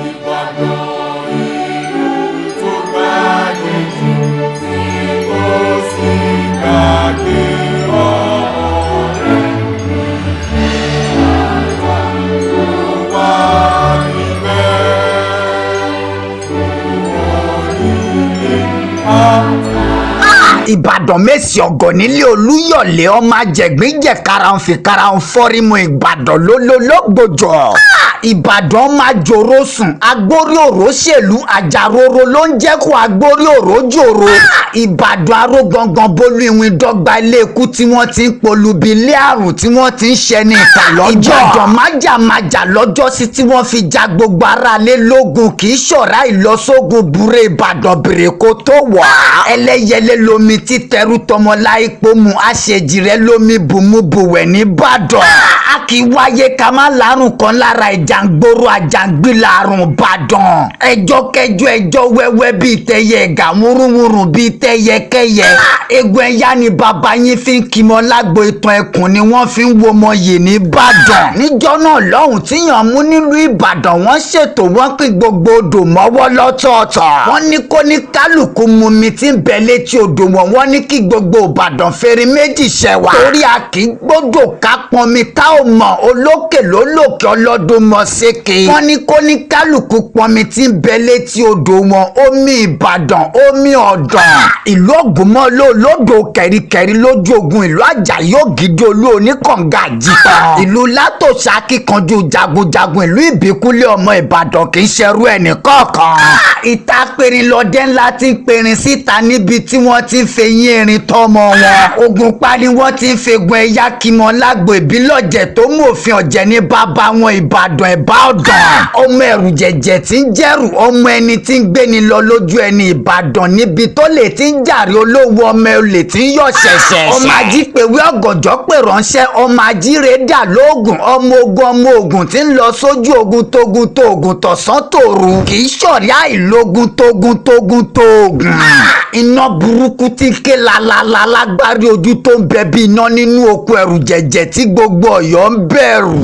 Ìbàdàn ìlú tó gbàgede tí kò sí gbàgbé ọmọ rẹ̀. Àwa tó wà níbẹ̀ kò nílé àtà. Ìbàdàn mẹ́sì ọ̀gọ̀ nílé Olúyọ̀lé ọmọ ajẹ̀gbínjẹ̀ karahun fi karahun fọ́rímù Ìbàdàn lólólógbòjọ̀. Ìbàdàn máa jòrò sùn agbórí òró ṣèlú àjàroro ló ń jẹ́ kó agbórí òró jòrò. Ìbàdàn aró gangan bolú ìwìn dọ́gba ilé ikú tí wọ́n ti ń polubi ilé àrùn tí wọ́n ti ń ṣẹni ìkà lọ́jọ́. Ìbàdàn májàmájà lọ́jọ́sí tí wọ́n fi ja gbogbo ara lé lógun kì í ṣọ̀rá ìlọsógun bure Ìbàdàn bèrè kó tó wà. Ẹlẹ́yẹlé lomi tí tẹrú tọmọ láìpò mu àṣejì rẹ lómi bùnmùbùwẹ̀ nìbàdàn. A kì í wáyé ká má lárùn kan lára ìjàngboro àjàngbìlà àrùn Ìbàdàn. Ẹjọ́ kẹjọ ẹjọ́ wẹ́wẹ́ bíi tẹyẹ ẹ̀gà wúrúwúrú bíi tẹyẹkẹyẹ. Egun ẹ̀yà ni bàbá yín fi ń kímọ lágbo ìtàn ẹkùn ni wọ́n fi ń wo ọmọ yìí nìbàdàn. Níjọ́ náà lọ́hùn tíyàn mú nílùú Ìbàdàn wọ́n ṣètò wọ́n pín gbogbo odò mọ́wọ́ lọ́tọ̀ọ̀tọ̀. Wọ́n ní kó ní kálukú mumi tí ń bẹ létí odò wọn wọ́n ní kí gbogbo Ìbàdàn fèrè méjì ṣẹwà. Torí a kì í gbọ́dọ̀ ká pọnmi tá ò mọ̀ olókè lólòkè ọlọ́dún mọ̀ sékè. Wọ́n ní kó ní kálukú pọnmi tí ń bẹ létí odò wọn omi Ìbàdàn omi ọ̀dàn. Ìlú Ògbómọ̀ló lódò kẹ̀ríkẹ̀rí lójú ogun ìlú Àjàyí Ògìdì olú oníkànga àjìtàn. Ìlú Látòṣà akíkanjú jagunjagun ìlú Ìbíkúlé ọmọ Ìbàdàn kì í ṣerú ẹnì kọ̀ọ̀kan. Ìta perin lọdẹ ńlá ti ń perin síta níbi tí wọ́n ti ń feyín erin tọmọ wọn. Ogun pa ni wọ́n ti ń fegun ẹ̀yà kímọ lágbo ìbílọ̀jẹ̀ tó mú òfin ọ̀jẹ̀ ní bàbá wọn Ìbàdàn ẹ̀bá ọ̀dàn. Ọmọ ẹ̀rù jẹ̀jẹ̀ tí ń jẹ́rù ọmọ ẹni tí ń gbéni lọ lójú ẹni Ìbàdàn níbi tó lè ti ń jàre olówó ọmọ olè tí ń yọ̀ ṣẹ̀ṣẹ̀. Ọmọ ajípewé ọ̀gànjọ́ pè ránṣẹ́ ọmọ ajíire dà lóògùn ọmọ ogun ọmọ ogun tí ń lọ sójú ogun tógun tóògùn tọ̀sán tòru kì í ṣọ̀rí àìlógun tógun tógun tóògùn. Iná burúkú tí ń ké lalala lágbárí ojú tó ń bẹ bí iná nínú oko ẹ̀rù jẹ̀jẹ̀ tí gbogbo Ọ̀yọ́ ń bẹ̀rù.